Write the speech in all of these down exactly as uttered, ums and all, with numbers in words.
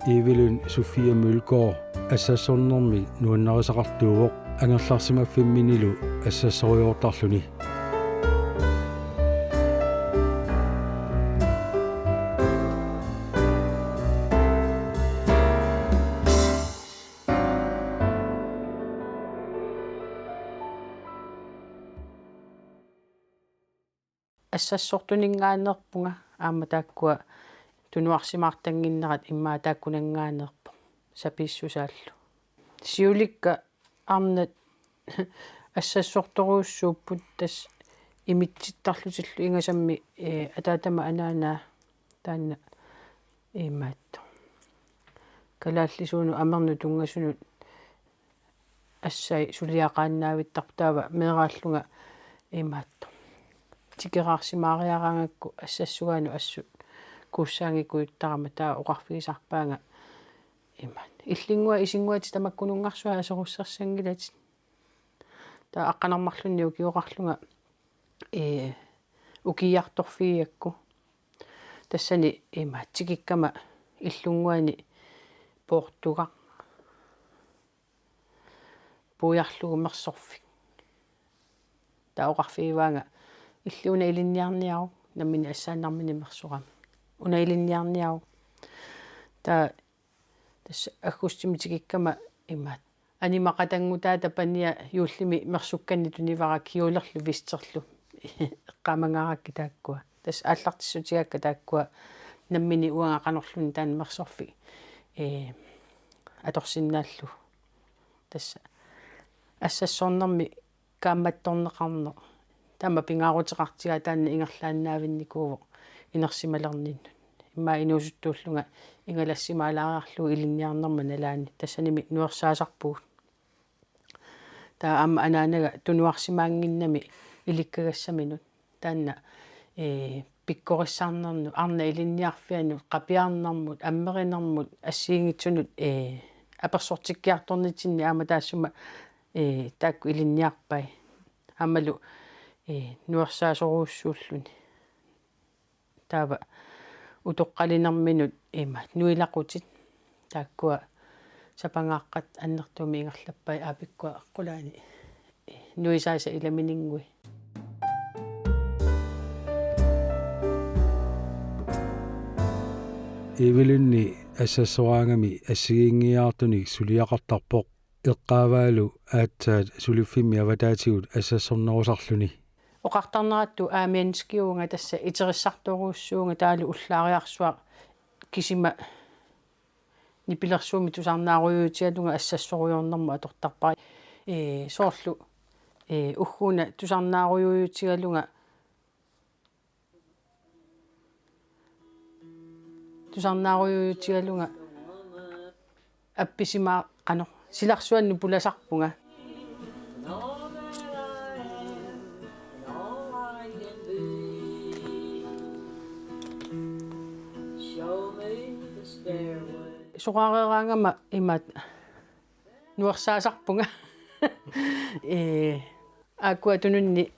Evelyn Sofia Mølgaard assassornermik nuannarisaqartuuvoq angerlarsimaffimminilu assassorujoortarluni. Assassortuninngaanneerpunga aamma taakkua tunuarsimaartannginnerat immaqa taakkunanngaanneerpoq sapiissusaallu. Siulikka arnat assassortorujussuupput tassa imitsittarlutillu ingasammik, ee, ataatama anaanaa taanna imaattoq. Kalaallisuunut amernut tunngasunut assai suliaqaannaavittarput taava meeraallunga imaattoq. Tikeraarsimaariaraangakku assassugaanut assut kuussaanngikujuttarama taava oqarfigisarpaanga imaat. Illinnguat isinnguatit tamakkununngarsuaq aserussarsanngilatit. Taava aqqaneq-marlunnik ukioqarlunga, ee, ukiiartorfigigakku. Tassani imaat tikikkama illunnguani poortugaq. Puiarlugu mersorfik. Taava oqarfigivaanga illit una ilinniarniaruk nammineq assaannarminik mersorami. Una ilinniarniaruk. Taava tassa aggustimi tikikkama imaat. Anima qatanngutaata pania juullimi mersukkannik tunivara kjolerlu vesterlu. Eqqaamangaarakkit taakkua. Tassa aallartissutigakka taakkua nammineq uanga qanorluunniit taanna mersorfik, ee, atorsinnaallugu. Tassa assassornermi kaammattorneqarneq. Taama pingaaruteqartigaa taanna ingerlaannaavinnikuuvoq inersimalerninnut. Immaqa inuusuttuullunga ingalassimaalaareerlugu ilinniarnerma nalaani. Tassanimi nuersaasarpugut. Taava aamma anaanaga tunuarsimaannginnami ilikkagassaminut. Taanna, ee, pikkorissarnernut, arnat ilinniarfiannut, qapiarnermut, ammerinermut, assigiinngitsunut, ee, apersortikkiartornitsinni aamma taassuma, ee, taakku ilinniarpai. Aammalu, ee, nuersaasorujussuulluni. Taava utoqqalinerminut imaat nuilaqutit. Taakkua sapangaaqqat annertuumik ingerlappai aapikkua qulaani nuisaasa ilamininnguit. Evelynni assassoraangami assigiinngiiaartunik suliaqartarpoq. Eqqaavaalu aatsaat suliffimmi avataatigut assassornerusarluni. Oqartarnerattut aamianskiuvunga tassa iterissartorujussuuvunga taavalu ullaariarsuaq kisima nipilersuumik tusarnaarujuutigalunga assassorujoornermut atortarpara. Ee, soorlu, ee, ugguuna tusarnaarujuutigalunga tusarnaarujuutigalunga appisimaa qanoq. Silarsuannut pulasarpunga. Sorareeraangama imaat nuersaasarpunga. Ee, aakkua tununni,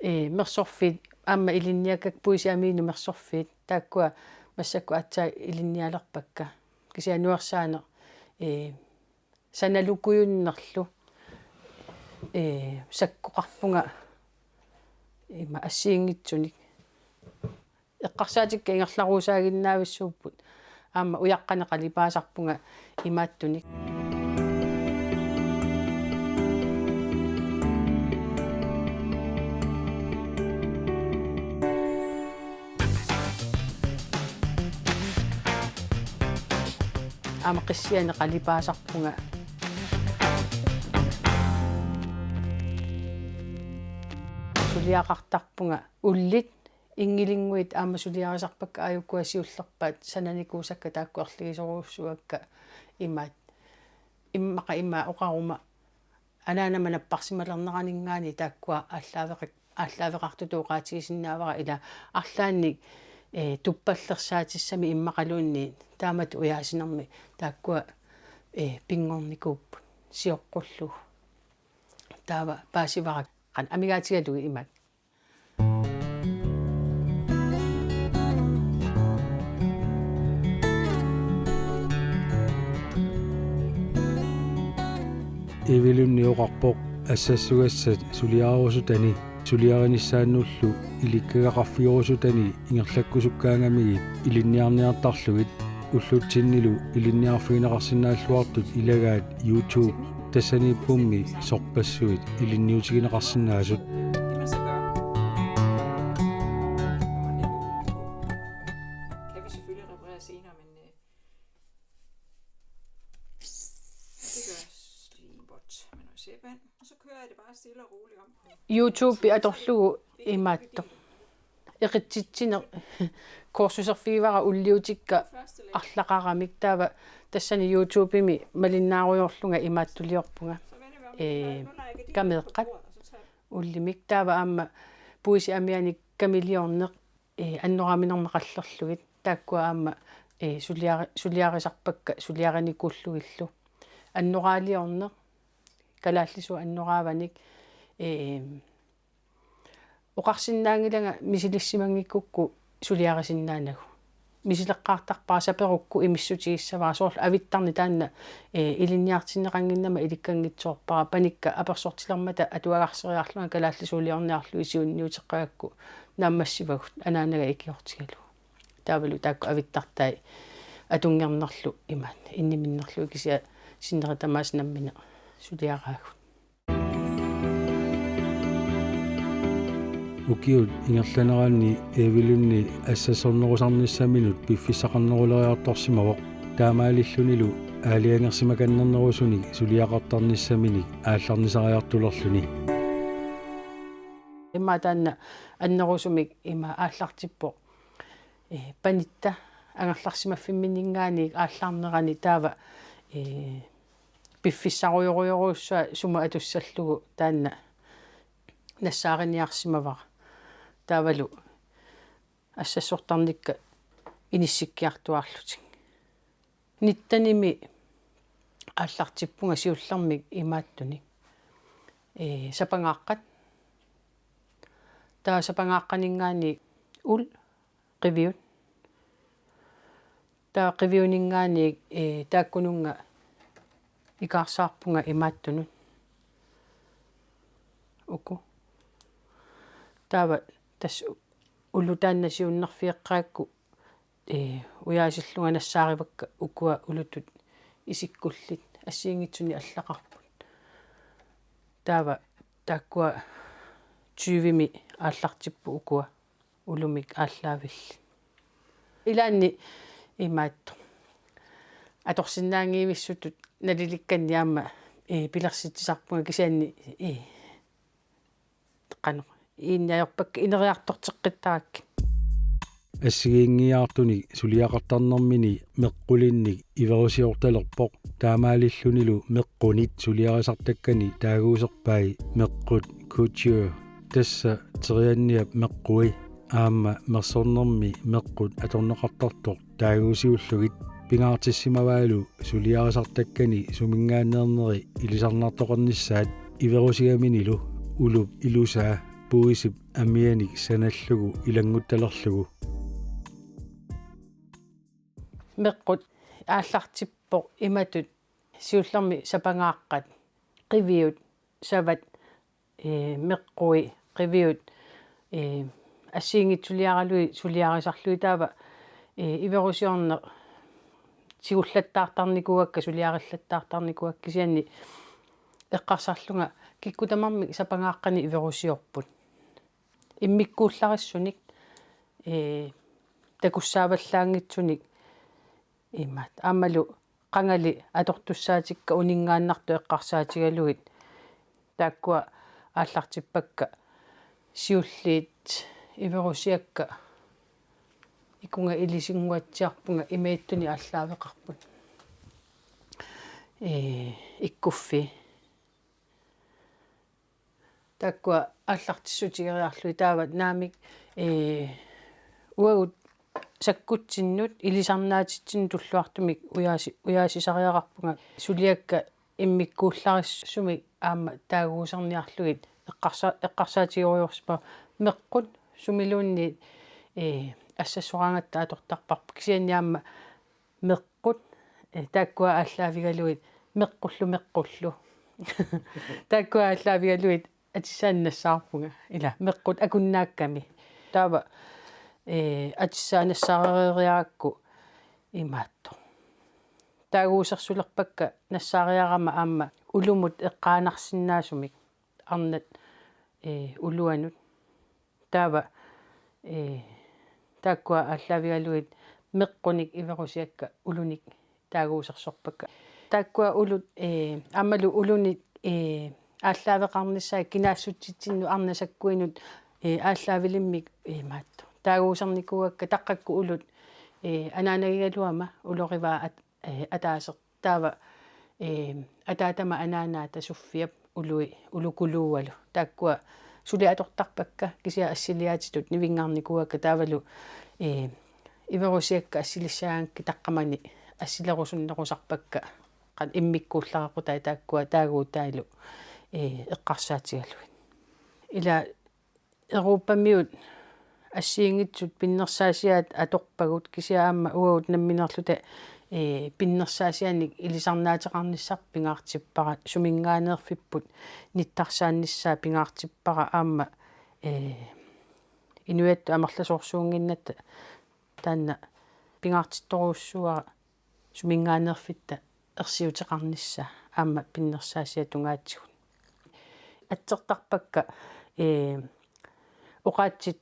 ee, mersorfiit aamma ilinniakkakka puisip amiinut mersorfiit. Taakkua massakkut aatsaat ilinnialerpakka. Kisianni nuersaaneq, ee, sanalukujunnerlu, ee, sakkoqarpunga ima assigiinngitsunik. Eqqarsaatikka ingerlaruusaaginnaavissuupput. Aamma ujaqqanik qalipaasarpunga imaattunik. Aamma qissianik qalipaasarpunga. Suliaqartarpunga ullit inngilinnguit aamma suliarisarpakka aajukua siullerpaat sananikuusakka taakku erligisorujussuakka imaat. Immaqa ima oqaruma anaanama napparsimalerneraninngaanniit taakkua aallaaveqak-, aallaaveqartutut oqaatigisinnaavara ila arlaannik, ee, tuppallersaatissamik immaqaluunniit taamatut ujaasinermi taakkua, ee, pinngornikuupput sioqqullugu. Taava paasivara qanoq amigaatigalugit imak. Evelyn oqarpoq assassugassat suliarerusutani suliarinissaannullu ilikkagaqarfigerusutani ingerlakkusukkaangamigit ilinniarniartarlugit ullutsinnilu ilinniarfigineqarsinnaalluartut ilagaat YouTube tassaniippummi sorpassuit ilinniutigineqarsinnaasut. Kan vi selvfølgelig reparere senere, men øh, det gør Stine godt. Men nu ser vand, og så kører jeg det bare stille og roligt om på. YouTube atorlugu imaattoq. Eqitsitsineq kursuserfigivara ulliutikka arlaqaramik taava tassani YouTubemi malinnaarujoorlunga imaattuliorpunga. Ee, kameeqqat ullimik taava aamma puisi amianik kamiliorneq, ee, annoraaminermut qallerlugit. Taakkua aamma, ee, suliari-, suliarisarpakka suliarinikuullugillu. Annoraaliorneq, kalaallisut annoraavanik, ee, oqarsinnaanngilanga misilissimanngikkukkit suliarisinnaanagu. Misileqqaartarpara saperukku imissutigissavara soorlu avittarneq taanna, ee, ilinniartinneqannginnama ilikkanngitsoorpara panikka apersortilermata atuagarseriarlunga kalaallisuuliorniarlugit siunniuteqqagakku naammassivagut anaanaga ikiortigalugu. Taavalu taakku avittartai atunngornerlu imaat inniminnerlu kisianni sinneri tamaasa nammineq suliaraagut. Ukiut ingerlaneranni Evelyn assassornerusarnissaminut piffissaqarneruleriartorsimavoq. Taamaalillunilu aalajangersimakannernerusunik suliaqartarnissaminik aallarnisariartulerluni. Immaqa taanna annerusumik ima aallartippoq. Ee, panitta angerlarsimaffimminninngaanniit aallarnerani taava, ee, piffissarujorujorujussuaq sumut atussallugu taanna nassaariniarsimavara. Taavalu assassortarnikka inissikkiartuaarlutik. Nittenimi aallartippunga siullermik imaattunik. Ee, sapangaaqqat. Taava sapangaaqqaninngaanniit ul qiviut. Taava qiviuninngaanniit, ee, taakkununnga ikaarsaarpunga imaattunut. Uku. Taava tassa ulu taanna siunnerfigeqqaakku, ee, ujaasillunga nassaarivakka ukua ulutut isikkullit assigiinngitsunik allaqarput. Taava taakkua tyvemi aallartipput ukua ulumik aallaavillit. Ilaanni imaattoq. Atorsinnaanngivissutut nalilikkanni aamma, ee, pilersitsisarpunga kisianni, ee, qanoq iinneq ajorpakka ineriartorteqqittarakkit. Assigiinngiiaartunik suliaqartarnermini meqqulinnik iverusiortalerpoq. Taamaalillunilu meqqunit suliarisartakkani taaguuserpai Meqqut Couture. Tassa terianniap meqqui aamma mersornermi meqqut atorneqartartoq taaguusiullugit pingaartissimavaalu suliarisartakkani suminngaanneerneri ilisarnartoqarnissaat iverusigaminilu ulup ilusaa puisip amianik sanallugu ilannguttalerlugu. Meqqut aallartippoq imatut siullermik sapangaaqqat, qiviut, savat, ee, meqqui, qiviut, ee, assigiinngitsuliaralugit suliarisarlugit taava, ee, iverusiorneq tigullattaartarnikuuakka, suliarillattaartarnikuuakka kisianni eqqarsarlunga kikkut tamarmik sapangaaqqanik iverusiorput. Immikkuullarissunik, ee, takussaavallaanngitsunik imaat. Aammalu qangali atortussaatikka uninngaannartut eqqarsaatigalugit taakkua aallartippakka siulliit iverusiakka ikunga ilisinnguatsiarpunga imaattunik aallaaveqarput. Ee, ikkuffii. Taakkua aallartissutigeriarlugit taava naamik, ee, uagut sakkutsinnut ilisarnaatitsinnut tulluartumik ujaasi-, ujaasisariaqarpunga suliakka immikkuullarissumik aamma taaguuserniarlugit eqqarsa-, eqqarsaatigerujussuuvoq meqqut sumiluunniit, ee, assassoraangatta atortarparput kisianni aamma meqqut, ee, taakkua aallaavigalugit meqqullu meqqullu. Taakkua aallaavigalugit atissaannassaarpunga, ila meqqut akunnaakkami. Taava, ee, atissaannassaareriarakku imaattoq. Taaguusersulerpakka nassaariarama aamma ulumut eqqaanarsinnaasumik arnat, ee, uluanut. Taava, ee, taakkua aallaavigalugit meqqunik iverusiakka ulunik taaguusersorpakka. Taakkua ulut, ee, aammalu ulunik, ee, aallaaveqarnissaat kinaassutsitsinnut arnat sakkuinut, ee, aallaavilimmik, ee, imaattoq taaguusernikuuakka, taqqakkut ulut, ee, anaanagigaluama ulorivaa at-, ee, ataaseq. Taava, ee, ataatama anaanaata Suffiap ului ulukuluualu. Taakkua suli atortarpakka kisianni assiliaatitut nivinngarnikuuakka taavalu, ee, iverusiakka assilissaagakkit taqqamani assilerusunnerusarpakka. Qanoq immikkuullareqqutai taakkua taaguutaalu, ee, eqqarsaatigalugit. Ila Europamiut assigiinngitsut pinnersaasiaat atorpagut, kisianni aamma uagut nammineerluta, ee, pinnersaasianik ilisarnaateqarnissaq pingaartippara, suminngaanneerfipput nittarsaannissaa pingaartippara aamma, ee, inuiattut amerlasoorsuunnginnatta taanna pingaartittorujussuuara suminngaanneerfitta ersiuteqarnissaa aamma pinnersaasiat tungaatigut. Atsertarpakka, ee, oqaatsit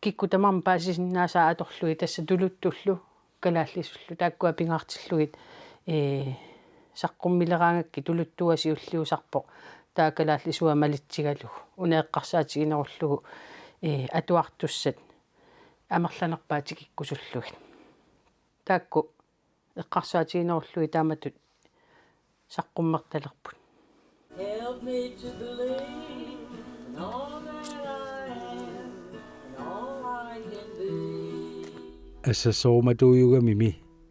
kikkut tamarmik paasisinnaasaat atorlugit, tassa tuluttullu kalaallisullu, taakkua pingaartillugit, ee, saqqummileraangakkit tuluttua siulliusarpoq taava kalaallisua malitsigalugu, una eqqarsaatiginerullugu, ee, atuartussat amerlanerpaat tikikkusullugit. Taakku eqqarsaatiginerullugit taamatut saqqummertalerput. Help me to believe in all that I am and all I can be. Assassoorumatuujugamimi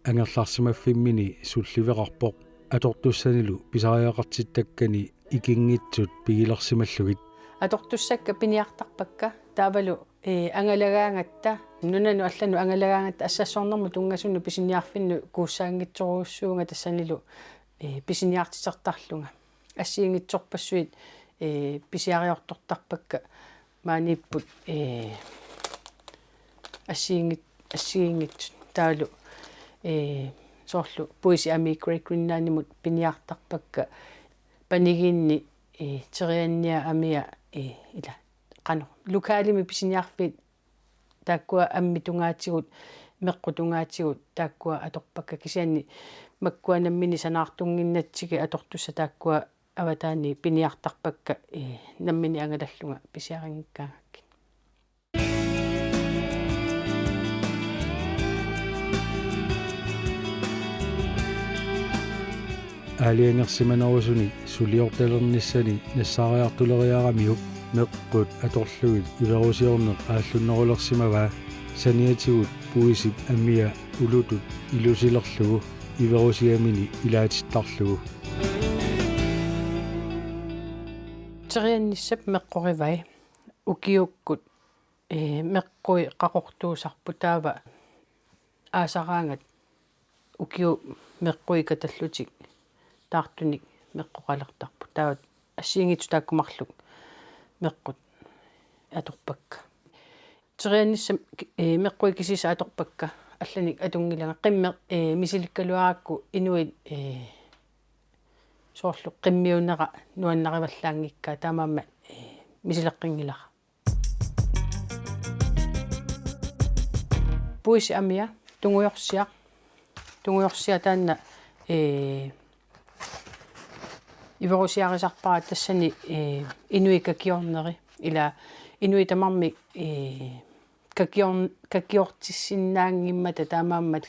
angerlarsimaffimmini sulliveqarpoq atortussanilu pisariaqartittakkani ikinngitsut pigilersimallugit. Atortussakka piniartarpakka taavalu, ee, angalagaangatta, nunanut allanut angalagaangatta assassornermut tunngasunut pisiniarfinnut kuussaanngitsorujussuuvunga tassanilu, ee, pisiniartitertarlunga. Assigiinngitsorpassuit, ee, pisiariortortarpakka maaniipput, ee, assigiinngit-, assigiinngitsut taavalu, ee, soorlu puisit amii Great Greenlandimut piniartarpakka panigiinni, ee, terianniat amia, ee, ila qanoq lokalimi pisiniarfiit taakkua ammit tungaatigut, meqqut tungaatigut taakkua atorpakka, kisianni makkua nammineq sanaartunnginnatsigit atortussat taakkua avataani piniartarpakka, ee, nammineq angalallunga pisiarinngikkaangakkit. Aalajangersimanerusuni suliortalernissani nassaariartuleriaramiuk meqqut atorlugit iverusiorneq aallunnerulersimavaa, saniatigut puisip amia ulutut ilusilerlugu iverusiamini ilaatittarlugu. Teriannissap meqqorivai ukiukkut, ee, meqqui qaqortuusarput, taava aasaraangat ukiut meqqui katallutik taartunik meqqoqalertarput. Taava assigiinngitsut taakku marluk meqqut atorpakka. Teriannissap, ee, meqqui kisiisa atorpakka, allanik atunngilanga. Qimmeq, ee, misilikkaluarakku inuit, ee, soorlu qimmiunera nuannarivallaanngikkaa, taamaammat, ee, misileqqinngilara. Puisip amia, tungujorsiaq. Tungujorsiaq taanna, ee, iverusiarisarpara tassani, ee, inuit kakiorneri. Ila inuit tamarmik, ee, kakior-, kakiortissinnaanngimmata, taamaammat,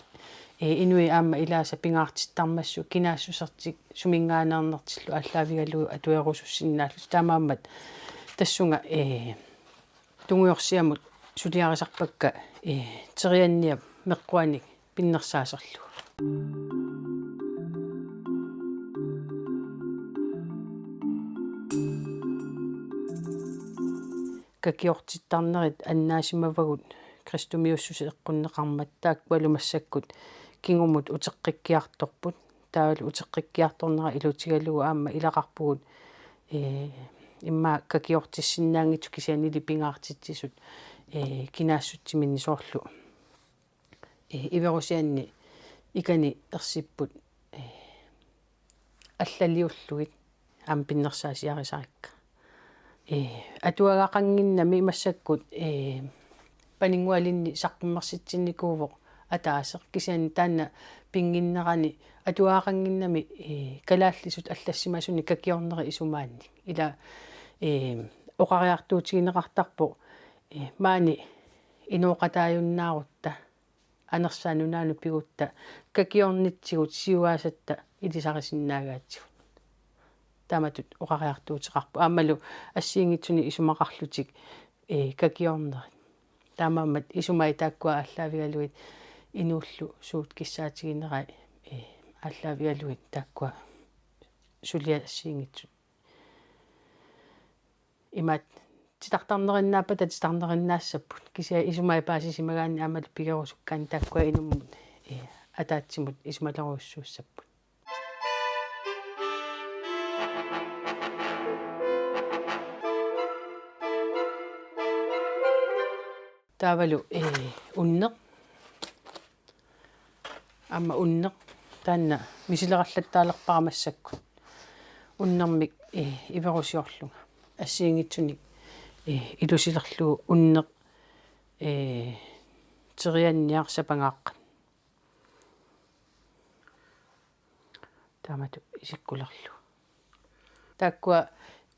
ee, inuit aamma ilaasa pingaartittarmassuk kinaassusertik suminngaanneernertillu aallaavigalugu atuerusussinnaallutik. Taamaammat tassunga, ee, tungujorsiamut suliarisarpakka, ee, terianniap meqquanik pinnersaaserlugu. Kakiortittarnerit annaasimavagut kristumiussuseq eqqunneqarmat, taakkualu massakkut kingumut uteqqikkiartorput. Taavalu uteqqikkiartornera ilutigalugu aamma ilaqarpugut, ee, immaqa kakiortissinnaanngitsut kisiannili pingaartitsisut, ee, kinaassutsiminni soorlu, ee, iverusianni ikani ersipput, ee, allaliullugit aamma pinnersaasiarisarikka. Ee, atuagaqannginnami massakkut, ee, Paninngualinni saqqummersitsinnikuuvoq ataaseq, kisianni taanna pinnginnerani atuagaqannginnami, ee, kalaallisut allassimasunik kakiornerit isumaannik. Ila, ee, oqariartuutigineqartarpoq, ee, maani inooqataajunnaarutta Anersaat Nunaannut pigutta kakiornitsigut siuaasatta ilisarisinnaagaatigut. Taamatut oqariartuuteqarpoq. Aammalu assigiinngitsunik isumaqarlutik, ee, kakiornerit. Taamaammat isumai taakkua aallaavigalugit inuullu suut kissaatiginerai, ee, aallaavigalugit taakkua suliat assigiinngitsut. Imaattoq titartarnerinnaappata titarnerinnaassapput. Kisianni isumai paasisimagaanni aammalu pigerusukkaanni taakkua inummut, ee, ataatsimut isumalerujussuussapput. Taavalu, ee, unneq. Aamma unneq taanna misileralattaalerpara massakkut. Unnermik, ee, iverusiorlunga. Assigiinngitsunik, ee, ilusilerlugu unneq, ee, terianniaq sapangaaqqat. Taamatut isikkulerlugu. Taakkua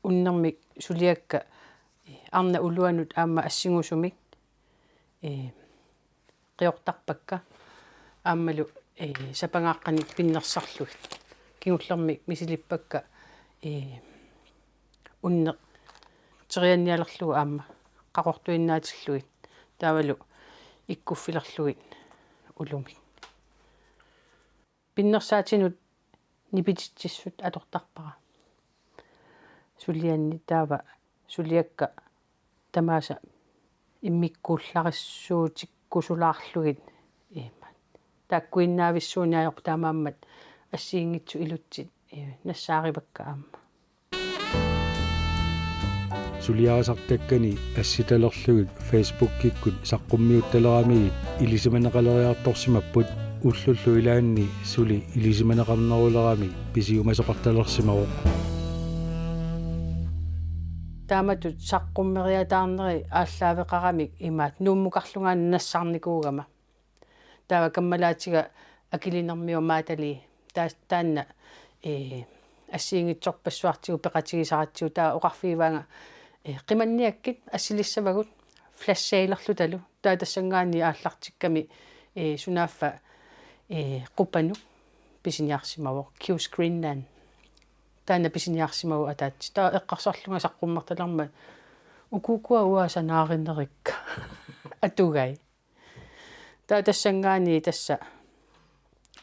unnermik suliakka, ee, arnat uluannut aamma assingusumik, ee, qiortarpakka aammalu, ee, sapangaaqqanik pinnersarlugit. Kingullermik misilippakka, ee, unneq teriannialerlugu aamma qaqortuinnaatillugit. Taavalu ikkuffilerlugit ulumik. Pinnersaatinut nipititsissut atortarpara. Sulianni taava suliakka tamaasa immikkuullarissuutikkusulaarlugit imaat. Taakkuinnaavissuunngilaq taamaammat assigiinngitsut ilutsit, ee, nassaarivakka aamma. Suliarisartakkani assitalerlugit Facebookikkut saqqummiuttaleramigit ilisimaneqaleriartorsimapput, ullullu ilaanni suli ilisimaneqarnerulerami pisiumasoqartalersimavoq. Taamatut saqqummeriataarneri aallaaveqaramik imaat Nuummukarlunga nassarnikuugama. Taava kammalaatiga Akilinermiu Maatali taa-, taanna, ee, assigiinngitsorpassuartigut peqatigisaratsigu taava oqarfigivaanga, ee, qimanniakkit assilissavagut flashelerlutalu. Taava tassanngaanniit aallartikkami, ee, sunaaffa, ee, Qupanuk pisiniarsimavoq, Q's Greenland. Taanna pisiniarsimavoq ataatsit. Taava eqqarsarlunga saqqummertalermat: Ukukua uanga sanaarinerikka. Atugai. Taava tassanngaanniit tassa,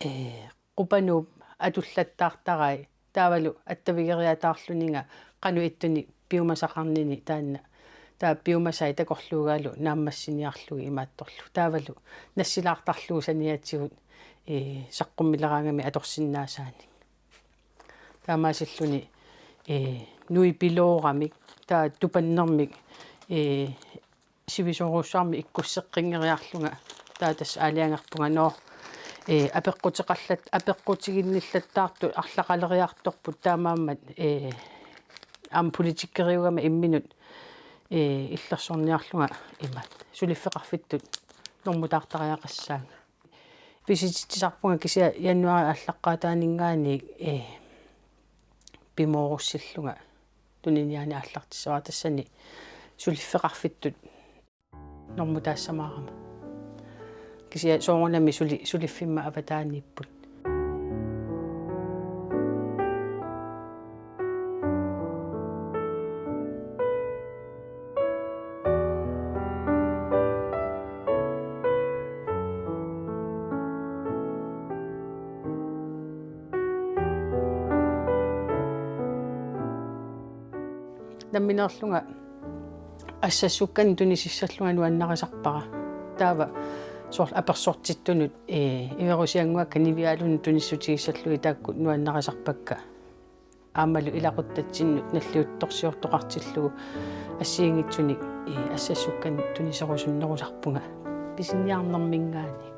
ee, Qupanuup atullattaartarai. Taavalu attavigeriataarluninga qanoq ittunik piumasaqarnini taanna. Taava piumasai takorluugaalu naammassiniarlugit imaattorlu. Taavalu nassilaartarlugu saniatigut, ee, saqqummileraangami atorsinnaasaanik. Taamaasilluni, ee, nuipilooramik, taava tupannermik, ee, sivisoorsuarmik ikkusseqqinngeriarlunga, taava tassa aalajangerpunga: Nå, ee, apeqquteqallat-, apeqqutiginnillattaartut arlaqaleriartorput, taamaammat, ee, aamma politikkeriugama imminut, ee, illersorniarlunga imaat suliffeqarfittut normutaartariaqassaanga. Pisititsisarpunga kisianni januaarip aallaqqaataaninngaanniit, ee, pimoorussillunga tuniniaanik aallartissavara, tassani suliffeqarfittut normutaassamaarama. Kisianni soorunami suli-, suliffimma avataaniipput. Nammineerlunga assassukkanik tunisissallunga nuannarisarpara. Taava soorlu apersortittunut, ee, iverusiannguakka niviarlunut tunissutigissallugit taakku nuannarisarpakka. Aammalu ilaquttatsinnut nalliuttorsiortoqartillugu assigiinngitsunik, ee, assassukkanik tuniserusunnerusarpunga pisiniarnerminngaanniit.